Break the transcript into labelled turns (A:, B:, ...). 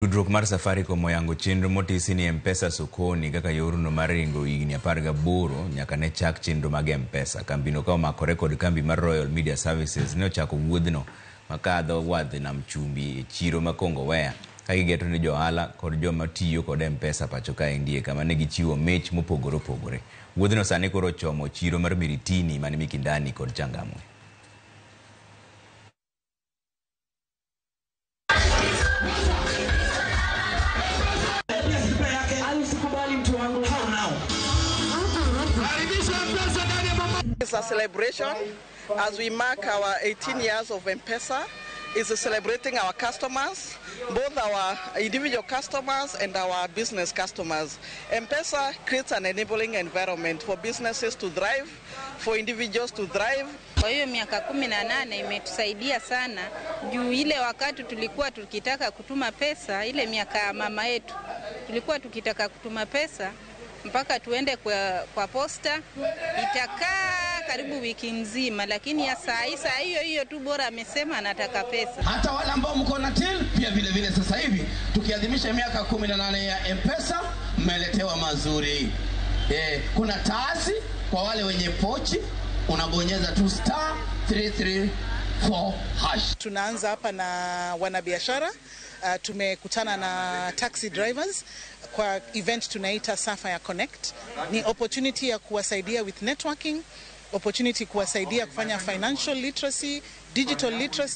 A: Tudruok mar Safaricom oyango chenro motisi ni M-Pesa Sokoni kaka yorno mar ringo higni 18 nyaka ne chak chenro mag M-Pesa. Kambino ka omakore kod kambi mar Royal Media Services ne ochako wuodhno makadho wadh nam chumbi e chiro ma Kongowea ka gigeto ni johala kod joma tiyo kod M-Pesa pacho kaendi kama ne gichiwo mich mopogore opogore. Wuodhno sani koro ochomo chiro mar Miritini man Mikindani kod Changamwe.
B: It's a celebration as we mark our 18 years of M-Pesa. It's celebrating our customers, both our individual customers and our business customers. M-Pesa creates an enabling environment for businesses to thrive, for individuals to thrive.
C: Kwa hiyo miaka 18 imetusaidia sana juu ile wakati tulikuwa tukitaka kutuma pesa, ile miaka ya mama yetu tulikuwa tukitaka kutuma pesa mpaka tuende kwa posta, itakaa karibu wiki nzima, lakini ya saa hii saa hiyo hiyo tu bora amesema anataka pesa.
D: Hata wale ambao mko na till pia vile vile, sasa hivi tukiadhimisha miaka 18 ya M-Pesa, mmeletewa mazuri. Kuna taasi kwa wale wenye pochi, unabonyeza tu star 334 hash.
E: Tunaanza hapa na wanabiashara. Tumekutana na taxi drivers kwa event tunaita Sapphire Connect. Ni opportunity ya kuwasaidia with networking, opportunity kuwasaidia kufanya financial literacy, digital literacy.